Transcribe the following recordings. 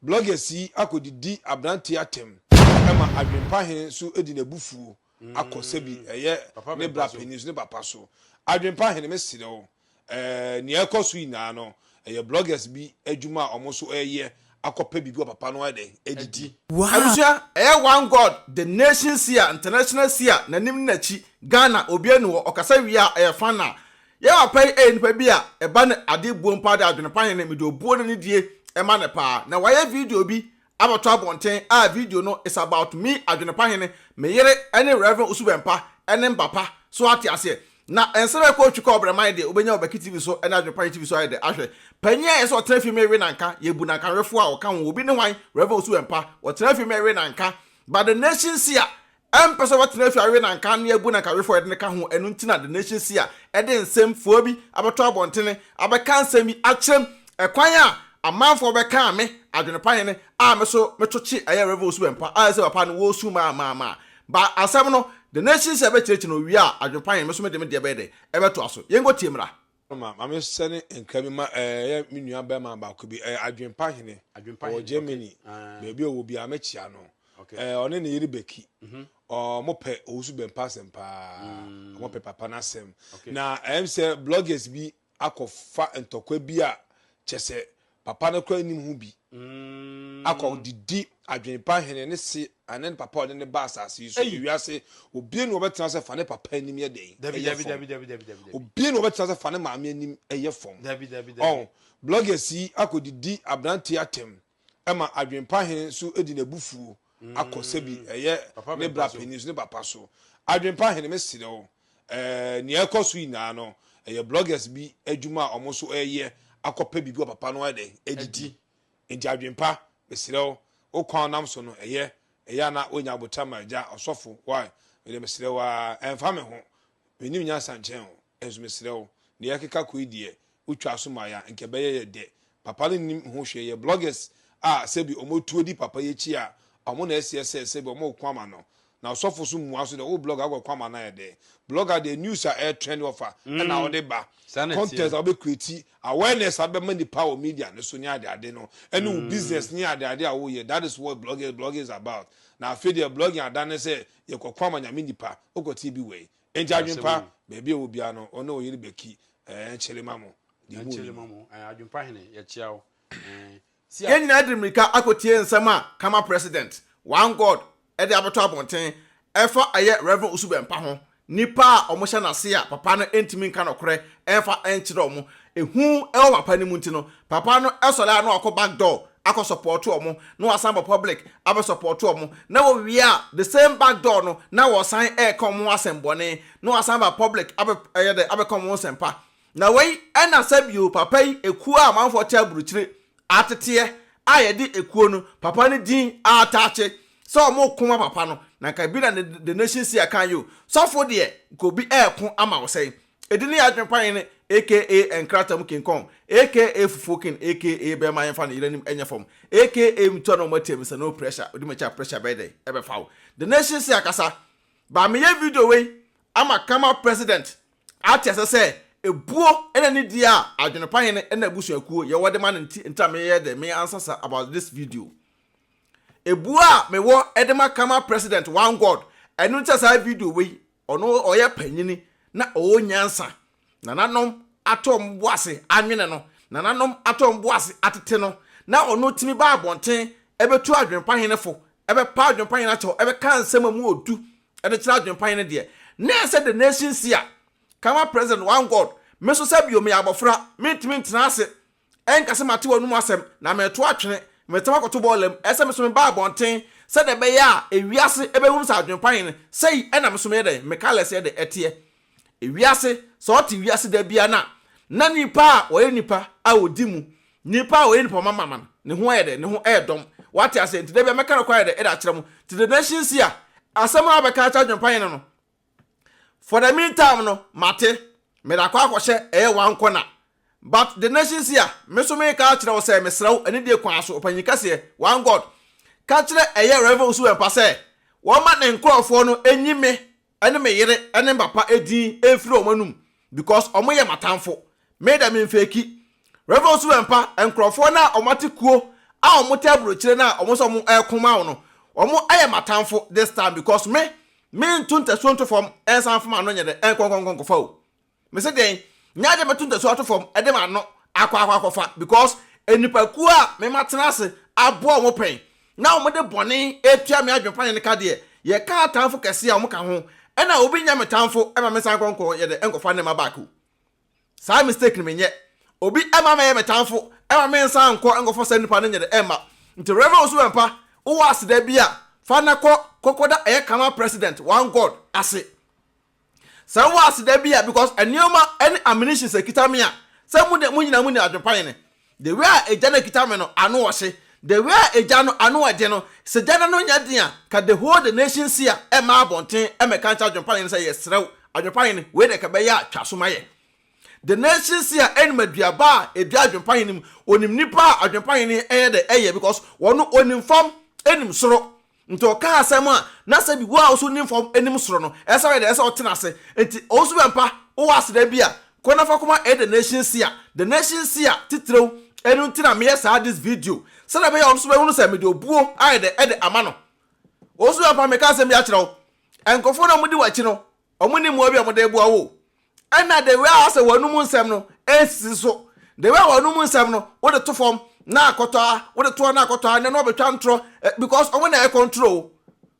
Bloggers yi akɔdidi aberanteɛ atɛm ma Adwempa hene nso di n'abufuo akɔ sɛbi ɛyɛ ne bra panin so ne papa so. Adwempa hene mesrɛ wo ɛɛ nea ɛkɔ so nyinaa no ɛyɛ bloggers bi adwuma a wɔn nso ɛyɛ akɔpɛ biribi wɔ papa no ayɛ dɛn adidi. Abusua, ɛyɛ one God, the nation seer, international seer, n'anim ne n'akyi, Ghana, obiara nni hɔ, ɔkasa wie a ɛyɛ fan a, yɛn papa yi yɛ nipa bi a ɛba no ade buo mpo ade adwene pa hene, mede obuo ne nidie ma no paa, na wayɛ video bi abɛto abɔnten a video no is about me adwene pa hene, me yere ne Rev Osu Bɛmpa ne Mbapa, so ate aseɛ? Na nsɛm a ɛkɔ otwi kɔ ɔbrɛman deɛ wobɛnya wɔ Bɛki TV so ne Adwene Pa TV so ayɛ dɛ ahwɛ. Panyin a ɛsɛ ɔtena fie ma ɛwe nanka, yɛbu nankawefoɔ a ɔka ho, obi ne hwan? Rev Osu Bɛmpa, ɔtena fie ma ɛwe nanka. But the nation seer ɛmpɛ sɛ ɔbɛtena fie awe nanka na yɛabu nankawefoɔ a yɛde no ka ho, ɛno nti na the nation seer ɛde nsɛm fua bi abɛto abɔntene abɛka nsɛm yi akyerɛm ɛkwan a amanfoɔ bɛkaa me Adwene Pa hene a me so meto kye ɛyɛ Rev Osu Bɛmpa a ɛsɛ papa no wɔresu maa maa maa Ba asɛm no, The Nation sɛ ɛbɛkyerɛkyerɛ no owie a, adwempa he, me nso mede me deɛ bɛyɛ dɛ? Ɛbɛtoa so. Yɛnkɔ tie mmra. Ma ma me sɛne nkra bi ma ɛyɛ me nua bɛrima baako bi ɛyɛ Adwempa Hene ɔwɔ Germany baabi a ɔwɔ biara mɛkyia no ɛɛ ɔne ne yere Becky ɔmo pɛ Owusu Bɛmpa asɛm paa ɔmo pɛ papa n'asɛm na ɛyɛ sɛ bloggers bi akɔ fa ntɔkwa bi a kyɛsɛ papa no koraa nnim ho bi akɔ didi adwene pa hene ne se ane ne papa a ɔde no ba asase yi so ewiase obie na ɔbɛtena sɛ fa ne papa anim yɛ dɛn ɛyɛ fam obie na ɔbɛtena sɛ fa ne maame anim ɛyɛ fam ɔn bloggers yi akɔ didi aberanteɛ atɛm ɛma adwene pa hene nso di n'abufuo akɔ sɛbi ɛyɛ ne bra panin so ne papa so adwene pa hene mesrɛ wo Ɛɛ nea ɛkɔ so nyinaa no, ɛyɛ bloggers bi adwuma a wɔn nso reyɛ akɔpɛ biribi wɔ papa no ayɛ dɛn adidi. Nti adwempa, mesrɛ wo, wo kwan a wonam so no, ɛyɛ, ɛyɛ a na wonya aboterɛ ma agya, ɔsɔfo, why? Mede mesrɛ wo ara, ɛmfa me ho, mennim nyansa nkyɛn wo, nso mesrɛ wo, nea ɛkeka kɔ yi deɛ, wotwaa so mae a, nka ɛbɛyɛ yɛ dɛ. Papa no nnim ho hwee, ɛyɛ bloggers a sɛbi wɔtu adi papa yi akyi a, wɔn na ɛseɛ sɛ sɛbi wɔreko ama no. Na ɔsɔfo so mua so dɛ wo blogger wokɔ kɔ ama no ayɛ dɛn? Blogger deɛ news a ɛyɛ trend wɔfa ɛna wode ba, content a wobɛ create, awareness a wode bɛma nipa wɔ media no so ne ade ade no ɛne wo business ne ade ade a woyɛ, that is what blogging blogging is about. Na afei deɛ blogging adane sɛ yɛkɔ ko ama Nyame nipa, wokɔ tie bi wei. Enti adwempa baabi a ɛwɔ biara no wo ne wo yere Becky ɛɛ nkyele ma mo deɛ mu Nkyele ma mo ɛɛ adwempa hene yɛkyea wo ɛɛ. Yɛn nyinaa de mmirika akɔtie nsɛm a Kama President, One God, de abɛto abɔnten ɛfa ɛyɛ Rev. Osu Bɛmpa ho. Nnipa a wɔhyɛ n'ase a papa no ntumi nka nɔkorɛ mfa nkyerɛ wɔn. Ehu wɔ papa no mu nti no, papa no sɔre a na wakɔ back door akɔ support wɔn, na wasan aba public abɛ support wɔn, na wɔwie a the same back door no na wɔsan reka wɔn ho asɛm bɔne, na wasan aba public abɛ ɛyɛ dɛ abɛka wɔn ho nsɛmpa. Na wei na sɛ bio papa yi ekuo a amanfoɔ te aburukyire ateteɛ a yɛde ekuo no papa no din ataakye sɛ wɔn reko ma papa no na nka bi na the nation seer kan yi o sɔfo deɛ nka obi ɛreko ama wo sɛn edi ne yɛ adwene pa hene aka nkrata mu king kong aka fufuo king aka bɛrima yɛmfa ne yere anim ɛnyɛ fam aka metua na wɔn atia me sɛ no pressure odi m'akyi a pressure bɛyɛ dɛn ɛbɛfa wo the nation seer kasa ba meyɛ video wei ama kama president Ate ase sɛ ebuo na ne die a adwene pa hene na abusuakuo yɛwɔ de ma no nti nti a meyɛ dɛ me answer sa about this video. Ebuo a mewɔ de ma Kama president one God ɛno nti a saa video wei ɔno ɔyɛ panyini na ɔwɔ nyansa nananom ato wɔn bo ase anwene no nananom ato wɔn bo ase atete no na ɔno tumi ba abɔnten ɛbɛtu adwene pa hene fo ɛbɛpa adwene pa hene akyɛw ɛbɛka nsɛm a mu ɔdu de kyerɛ adwempa hene deɛ, na ɛsɛ the nation seer, kama president one God, me nso sɛ bio meyɛ abɔfra, mentumi ntena ase nka sɛ mate w'anom asɛm na mereto atwene, meretam akɔto bɔɔla mu, ɛsɛ me nso meba abɔnten sɛdeɛ ɛbɛyɛ a ewiase bɛhunu sɛ adwempa hene, sei na me nso meyɛ dɛn, me colours yɛ dɛn, ɛteɛ. Ewiase, sɛ ɔte wiase da biara no a, na nipa a ɔyɛ nipa a ɔdi mu, nipa a ɔyɛ nipa ɔma ma no, ne ho ayɛ dɛ, ne ho ɛyɛ dɔm. Wate aseɛ? Nti da biara mɛka nokorɛ ayɛ dɛ ɛde akyerɛ mo. Nti the nation seer, asɛm a wabɛka akyerɛ adwempa hene no, for the meantime no, mate, mede akɔ akɔhyɛ ɛyɛ one corner. But the nation seer, me nso meka akyerɛ wo sɛ, mesrɛ wo, anidie kwan so, ɔpanyin kɛseɛ, one God, ka kyerɛ ɛyɛ Rev. Owusu-Bempah sɛ, wɔmma ne nkorɔfoɔ no nyi me ne me yere ne me papa din mfiri wɔn anum because wɔn yɛ m'atamfo. Me dɛ me nfeeki. Rev. Osu Bɛmpa, nkorɔfoɔ no a wɔn ate kuo a wɔn te aburokyire no a wɔn sɛ wɔn ɛko ma wo no, wɔn ayɛ m'atamfo this time because me, me nto ntasuo nto fam ɛnsan fam ano nyɛ dɛ ɛnkɔ nkɔ nkɔ nkɔfa o. Me se dɛn? Nyɛ adeɛ mɛto ntasuo ato fam ɛde m'ano akɔ akɔ akɔfa because nnipakuo a me matena ase aboa wɔn pɛn na wɔn de bɔne ɛtua me adwene pa ne ka deɛ, yɛka atamfo kɛseɛ a wɔn ka ho ɛna obi nyɛ me tamfo ɛma me nsan nkɔ nkɔ yɛ dɛ ɛnkɔfa nneɛma back o. Saa mistake no menyɛ. Obi ɛma mɛyɛ me tamfo ɛma me nsan nkɔ nkɔfa saa nipa no nyɛ dɛ ɛmma. Nti Rev Owusu Bɛmpa wowɔ aseda bi a fa na kɔ kɔkɔda ɛyɛ Kama President One God ase. Sɛ wowɔ aseda bi a because nneɛma ɛne ammunitions ɛkita me a sɛ mo deɛ mo nyinaa mo nim adwempa yene. The way a egya no ekita me no ano ɔhye, the way a egya no ano ɛden no, sɛ gya no ano nyɛ den a, ka the whole the nation see a ɛmma abɔnten ɛmmɛka nkyerɛ Adwempa Hene sɛ yɛsrɛ wo Adwempa Hene wei deɛ ka ɛbɛyɛ a twa so ma yɛ. The nation see a ɛnim aduaba a ɛdua Adwempa Hene mu, onim nipa a Adwempa Hene ɛyɛ dɛ ɛyɛ because wɔno onim fam ɛnim soro. Nti ɔka asɛm a, na sɛbi wo a wo so nim fam nim soro no, ɛsɛ sɛ ɔyɛ dɛn? Ɛsɛ sɛ ɔtena ase. Nti ɔwo so bɛmpa, wowɔ aseda bi a, kɔ na fa kɔma ɛyɛ The Nation Seer. The Nation Seer titiriw, ɛno nti na meyɛ saa this video, sɛdeɛ ɛbɛyɛ a ɔno nso bɛhunu sɛ mede obuo ayɛ dɛn? Ɛde ama no. Ɔwo so bɛmpa, meka asɛm bi akyerɛ wo, nkurɔfoɔ no a wɔdi w'akyi no, Ɔmo nni mmoa bi a ɔmo de reboa wo o. Ɛna the way a asɛ w'anum nsɛm no ɛnsisi so. The way a w'anum nsɛm no wode to fam na akɔtɔ a, wode to a na akɔtɔ a, ɛnɛ na ɔbɛtwa ntorɔ because ɔmo na ɛcontrol wo.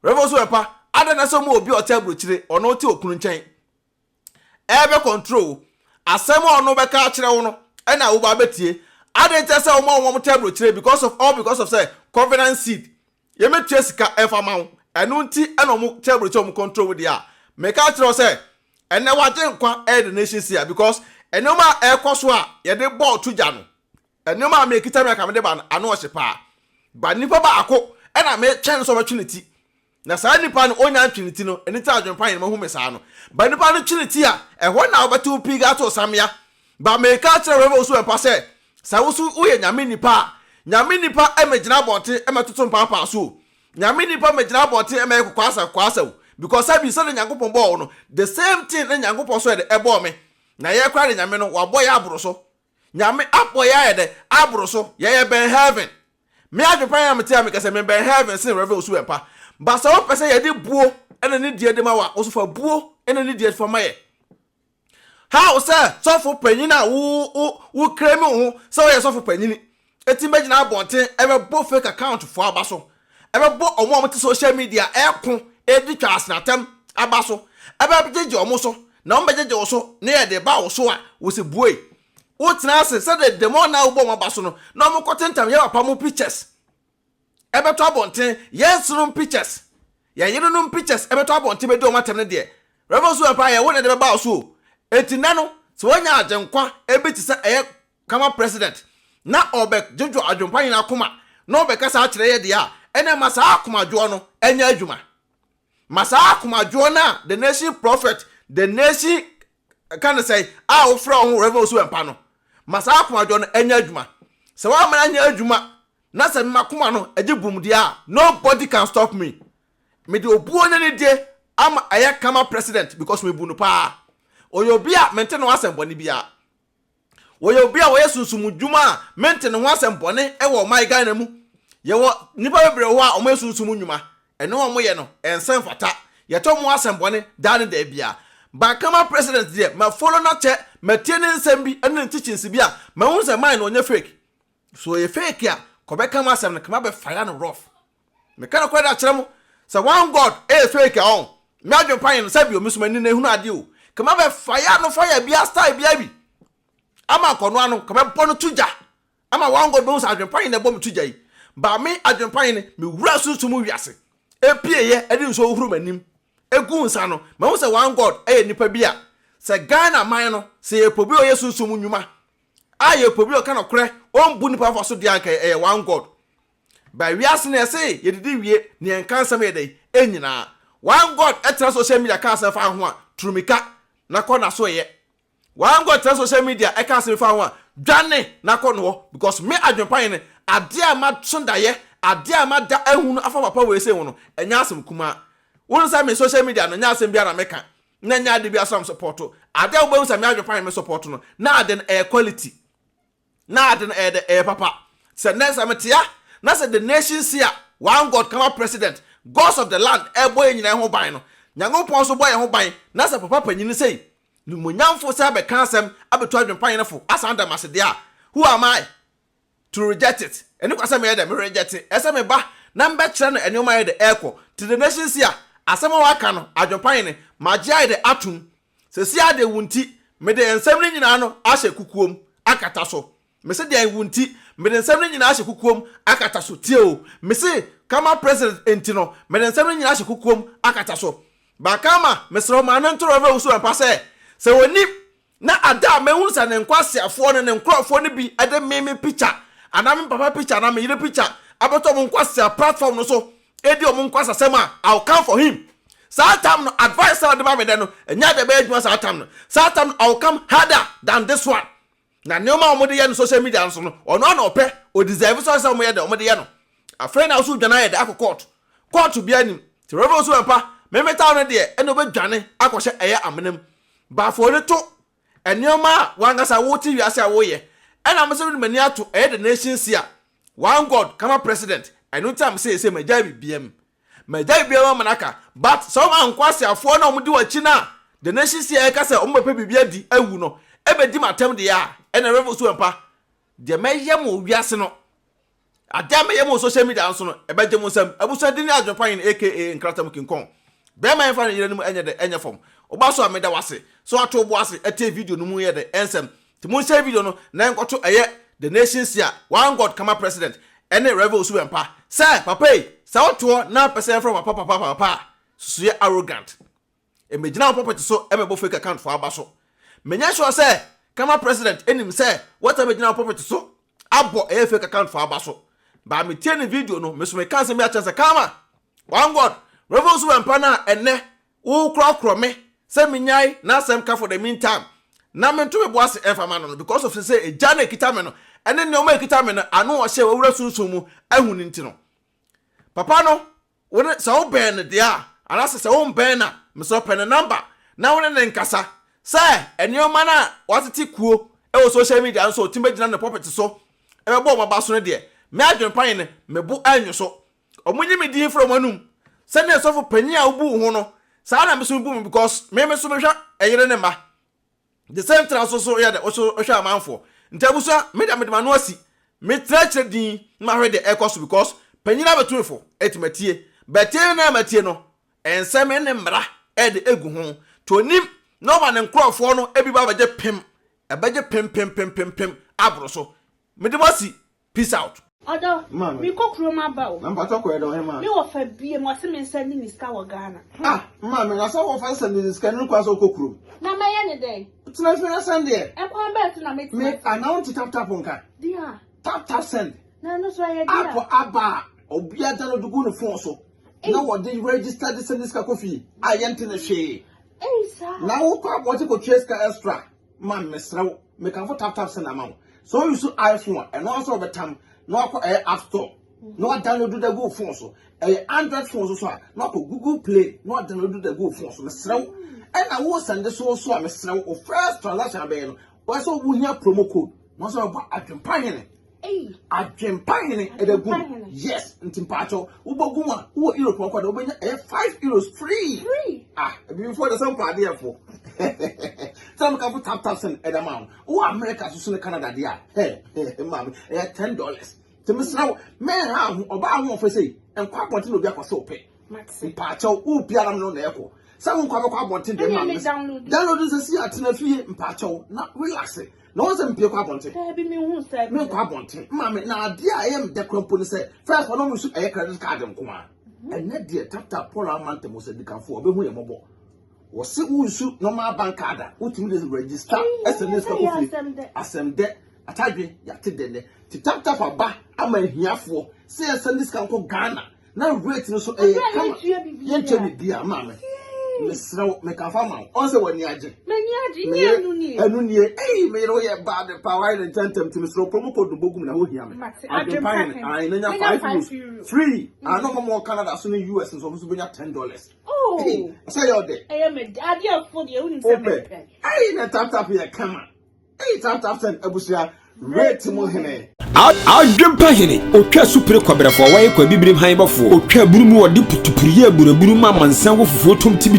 Rev Owusu Bɛmpa, adɛn na sɛ ɔmo wɔ obi a ɔte aburokyire, ɔno ɔte okunu nkyɛn ɛbɛ control wo. Asɛm a ɔno bɛka akyerɛ wo no ɛna wo ba bɛtie. Adɛn nti sɛ ɔmo a wɔn te aburokyire because of all because of sɛ covenant seed Yɛmɛtua sika ɛmfa ma wo ɛno nti ɛna ɔmo kyɛ aburokyɛ ɔmo control wo deɛ a meka akyerɛ wo sɛ ɛnɛ wagye nkwa ɛyɛ the nation seer because nneɛma a ɛkɔ so a yɛde bɔɔl to gya no nneɛma a mekita me aka mede ba no ano ɔhye paa ba nipa baako ɛna metwɛn sɛ ɔbɛtwe ne ti na saa nipa no onya ntwe ne ti no ɛno nti adwempa yɛn mahu me saa no ba nipa no twe ne ti a ɛhɔ na wobɛte wo pii gato samea Ba mereka akyerɛ Rev. Owusu Bempah sɛ, sɛ wo nso woyɛ Nyame nipa a, Nyame nipa mmɛgyina abɔnten mmɛtoto mpaapaa so o. Nyame nipa mmɛgyina abɔnten mmɛyɛ kokoasa kokoasa o. Because sɛbi sɛdeɛ Nyankopɔn bɔɔ wo no, the same thing na Nyankopɔn nso yɛ dɛ ɛbɔɔ me. Na yɛ koraa deɛ Nyame no, wabɔ yɛ aboro so. Nyame abɔ yɛ ayɛ dɛ aboro so. Yɛyɛ bɛn heaven. Me adwempa yɛ a mete a meka sɛ mebɛn heaven sen Rev. Owusu Bempah. But sɛ wopɛ sɛ yɛde buo ne ne deɛ de ma wo a, wo nso fa buo ne ne deɛ fa ma yɛ. How sɛ sɔfo panyin a wo wo wo claim wo ho sɛ woyɛ sɔfo panyin eti bɛgyina abɔnten ɛbɛbɔ fake account fo aba so, ɛbɛbɔ ɔmo a wɔte social media ɛko edi twa asenatɛm aba so, ɛbɛgyegye ɔmo so na ɔmo bɛgyegye wo so na yɛde ba wo so a wo se buei. Wo tena ase sɛde the more na wobɔ ɔmo aba so no na ɔmo kɔtentam yɛ papa mo pictures. ɛbɛtɔ abɔnten, yɛn nsenom pictures, yɛn yerenom pictures ɛbɛtɔ abɔnten bɛdi wɔn atɛm no deɛ, Rev. Osu Bɛmpa, ɛyɛ wo na ɛde bɛba wo so o. Enti nnɛ no, sɛ woanya agyenkwa bi te sɛ ɛyɛ Kama President na ɔrebɛdwodwo adwempa nyinaa akoma na ɔrebɛkasa akyerɛ yɛ deɛ a, ɛnna ma saa akomadwoɔ no nyɛ adwuma. Ma saa akomadwoɔ no a The Nation Prophet, The Nation ka no sɛn, a wofrɛ wo ho Rev. Osu Bɛmpa no, ma saa akomadwoɔ no nyɛ adwuma. Sɛ woamma no anyɛ adwuma Na sɛ makoma no gye bum deɛ a, nobody can stop me. Mede obuo ne anidie ama ɛyɛ Kama president because mebu no paa. Ɔyɛ obi a mente ne ho asɛm bɔne biara. Ɔyɛ obi a ɔyɛ sunsum dwuma a mente ne ho asɛm bɔne wɔ ɔman Ghana mu. Yɛwɔ nnipa bebree wɔ hɔ a wɔyɛ sunsum nnwuma. Ɛne wɔn yɛ no ɛnsɛ mfata. Yɛtɔ mo asɛm bɔne daa ne daa biara. But Kama president deɛ ma follow no akyɛ, matie ne nsɛm bi ne ne teachings bi a mahu sɛ man no ɔnyɛ fake. So ɔyɛ fake a, kɔ bɛka mu asɛm no, kama bɛ fire no rough. Meka nokorɛ de akyerɛ mo, sɛ one God ɛyɛ fake a ɔn, me adwen pa yɛ no sɛ bio, me so m'ani na ehunu adeɛ o, kama bɛ fire no fire bia style bia bi, ama nkɔnoa no, kama bɔ no to gya, ama one God bɛhu sɛ adwen pa yɛ na ɛbɔ me to gya yi. Ba me adwen pa yɛ no, me wura sunsum mu wiase, epie yɛ, ɛde nsuo hohoro m'anim, egu nsa no, mahu sɛ one God ɛyɛ nipa bi a, sɛ Ghana man no, sɛ yɛpɛ obi a ɔyɛ sunsum mu nnwuma, a yɛpɛ obi a ɔka nokorɛ ɔmbu nipa mfa so deɛ anka ɛyɛ one God but wiase no yɛse yɛdidi wie na yɛnka nsɛm yɛ dɛn ɛnyinaa one God ɛtena social media ka asɛm fa ho a turumika na kɔ na so ɛyɛ one God tena social media ɛka asɛm fa ho a dwane na kɔ no hɔ because me adwempa yɛ no adeɛ a ma so dayɛ adeɛ a ma da ahunu afa papa wei sei ho no ɛnyɛ asɛm kumaa wo sɛ me social media no nyɛ asɛm biara na meka na nyɛ ade bi asram support ade a wobɛhu sɛ me adwene pa me support no na ade no ɛyɛ quality na ade no ɛyɛ dɛ ɛyɛ papa sɛ nɛ sɛ metea na sɛ the nation seer, one God kama president, gods of the land ɛrebɔ yɛn nyinaa ho ban no, Nyankopɔn nso bɔ yɛn ho ban na sɛ papa panyin sei, nimuonyamfo sɛ abɛka asɛm abɛtu adwempa yɛn fo asan ada m'ase deɛ a, who am I to reject it? Ɛni kwa sɛ meyɛ dɛ, me reject it. Ɛsɛ me ba na mebɛkyerɛ no nneɛma ayɛ dɛ ɛrekɔ. To the nation seer, asɛm a waka no, adwempa yɛn, magye ayɛ dɛ atom. Seesei ara deɛ wo nti, mede nsɛm no nyinaa no ahyɛ kukuom akata so. Mese deɛn wo nti, mede nsɛm no nyinaa ahyɛ kukuom akata so. Tie o, mese Karma President nti no, mede nsɛm no nyinaa ahyɛ kukuom akata so. Ba Karma, mesrɛ wo ma no nto Rev. Owusu-Bempah sɛ, sɛ ɔnim na ada a mɛhunu sɛ ne nkwaseafoɔ no, ne nkorɔfoɔ no bi de me me picture anaa me papa picture anaa me yere picture abɛto wɔn nkwasea platform no so redi wɔn nkwasasɛm a, I will come for him. Saa tam no, advice a ɔde ma me dɛ no, ɛnyɛ ade a ɛbɛyɛ adwuma saa tam no. Saa tam no, I will come harder than this one. Na nneɛma a wɔde yɛ no social media no so no, ɔno ara na ɔpɛ, ɔdeserve sɛ ɔsɛ wɔyɛ dɛ wɔde yɛ no. Afei na ɔso dwane ayɛ dɛ akɔ court. Court biara nim. Nti Reverend Owusu Bempah, me metaw no deɛ, ɛna ɔbɛdwane akɔhyɛ ɛyɛ amena mu. Bafoɔ no to nneɛma a wankasa wote wiase a woyɛ. Ɛna me nso mede m'ani ato ɛyɛ the nation seer, one God, kama president. Ɛno nti na me sɛ sɛ magyae biribiara mu. Magyae biribiara mu ama no aka. But sɛ woma nkwaseafoɔ no a wɔdi w'akyi no a the nation seer ɛka sɛ wɔbɛpɛ biribi adi awu no ɛbɛdi m'atɛm deɛ a, ɛna Rev. Owusu Bempah, deɛ mɛyɛ mo wɔ wiase no, Ade a meyɛ mo wɔ social media no so no, ɛbɛgye mo nsam. Abusua din ne Adwempa Hene aka Nkrata mu King Kong. Bɛrima yɛmfa ne yere no mu ɛnyɛ dɛ ɛnyɛ fam. Woba so a meda wo ase sɛ woato wo bo ase atie video no mu yɛ dɛ nsɛm. Nti monhyɛ video no na ɛnkɔto ɛyɛ The Nation Seer, One God Kama President ɛne Rev Owusu Bɛmpa sɛ papa yi sɛ wote hɔ na pɛ sɛ yɛmfrɛ wo papa papa papa a susu yɛ arrogant. Mmegyina wo pulpit so mmɛbɔ fake account fo aba so. Menyɛ sure sɛ Kama president nim sɛ woatan bɛgyina wo pulpit so abɔ ɛyɛ fake account fo aba so. But metie ne video no, me so meka asɛm bi akyerɛ sɛ Kama, one God, Reverend Owusu Bɛmpa no a ɛnnɛ wokorɔkorɔ me sɛ menyae n'asɛm ka for the meantime na mento me bo ase ɛmfa ma no no because of sɛ egya no a ekita me no ɛne nneɛma a ekita me no ano ɔhyɛ wawura sunsum mu ahu no nti no. Papa no Wo ne, sɛ wobɛn no deɛ a, anaasɛ sɛ wombɛn no a, mesrɛ wo pɛ ne number na wo ne no nkasa. Sɛ nneɛma no a watete kuo wɔ social media no so ɔtumi bɛgyina ne pulpit so bɛbɔ wɔn aba so no deɛ, me adwene pa ne me bo annwo so. Wɔnyi me din mfiri wɔn anum. Sɛdeɛ sɔfo panin a wobu wo ho no, saa na me nso mebu me because me me nso mehwɛ ɛyere ne mma. The same thing nso so yɛ dɛ woso hwɛ amanfoɔ. Nti abusua me deɛ mede m'ano asi me tena akyire din na mahwɛ deɛ ɛrekɔ so because panyin abɛto me fo eti matie but tie na matie no nsɛm ne mmara ɛde egu ho nti onim na ɔma ne nkorɔfoɔ no ebi ba abɛgye pem ɛbɛgye pem pem pem pem pem aboro so mede mo asi Peace out. Ɔdɔ, Maame. me kɔ kurom aba o. Na mpakyɛw kɔ yɛ dɛ ɔhemaa. Me wɔfa biem, ɔse me nsa ni ne sika wɔ Ghana. Hmm. Ah, maame, na sɛ wɔfa sɛ ne sika no kwan sɛ wokɔ kurom. Na mɛyɛ ne dɛn? Tena fie na sɛn deɛ. Ɛkwan bɛn so na mɛtena Me, fie? anaa wonte tap tap nka? Deɛ. Tap tap send. Na ɛno so ɛyɛ deɛ. App aba a, obiara download gu ne phone so. Na wɔde register de send sika kɔ fie a yɛnte ne hwee. Ei saa. Na wokɔ abɔnten kɔtua sika extra. Ma mesrɛ wo, mekamfo tap tap send ama wo. Sɛ wo use iPhone a, ɛno ara sɛ wɔbɛtam na wakɔ ɛyɛ app store na wadownload da gu wo phone so. Ɛyɛ Android phone so so a, na wakɔ Google Play na wadownload da gu wo phone so. Mesrɛ wo. Ɛna wo send so so a, mesrɛ wo, wo first transaction abɛyɛ no, wɔyɛ sɛ wohia promo code na wɔsɛ wɔbɔ adwempa hene. Adwempa hene ɛda gu mu. Yes, nti mpaakyɛw, wobɔ gu mu a, wowɔ Europe ɔkɔ da wobɛnya ɛyɛ €5 free. Free. Ah, ebibifoɔ de sɛ mpa adeɛ fo. Sɛ meka fo tap tap send ɛda ma wo. Wowɔ America so so ne Canada deɛ a, hɛ, hɛ, maame, ɛyɛ $10. Nti mesrɛ wo, mɛnha ho, ɔbaa ho ɔfɛ sei, nkɔ abɔnten na obi akɔ sɛ wopɛ. Mpaakyɛw, wo biara no na ɛkɔ. Sɛ wo nkɔ abɛkɔ abɔnten deɛ maame. Download nsɛ si atena fie, mpaakyɛw, na relax. Na wɔn sɛ mpie kɔ abɔnten. Daabi mi hu sɛ. Mi nkɔ abɔnten. Maame na adeɛ a ɛyɛ mi dɛ kura mpo ne sɛ first ɔno nso ɛyɛ credit card nko a. Mhm. Ɛnɛ deɛ tata Paul ama ntɛm sɛ dikanfo ɔbɛhu yɛ mɔbɔ. Wɔsi wo nsu normal bank card a wotumi de register ɛsɛ ne sika kɔ fie. Asɛm dɛ atadwe yate dɛ nɛ. Ti tap tap aba ama ahiafoɔ sɛ yɛsɛ ne sika nkɔ Ghana. Na rate no so ɛyɛ kama. Yɛntua biribiara maame. Mesrɛ wo mekafa ma wo. Ɔn sɛ w'ani agye. M'ani agye nyɛ ɛnu nie. Ɛnu nie. Ei me yere woyɛ bad paa wayɛ ne ntɛntɛm nti mesrɛ wo promo code no bɔ gu mu na ho hia me. Adwempa hene ae na nya €5 free. Ano ɔmo wɔ Canada so ne US nso ɔmo nso bɛnya $10. Oh. Sɛ yɛ ɔdɛ. Ɛyɛ me adeɛ fo deɛ wonim sɛ mepɛ. Ei na tap tap yɛ kama. Ei tap tap send abusua. Rate mu hene. Adwempa hene, otwa supire kɔbrɛfoɔ, wɔyɛ kwabibirim han bɔfoɔ, otwa aburu mu wɔde putupuru yɛ aburaburu ma amansan wɔ fufuo tom tibi.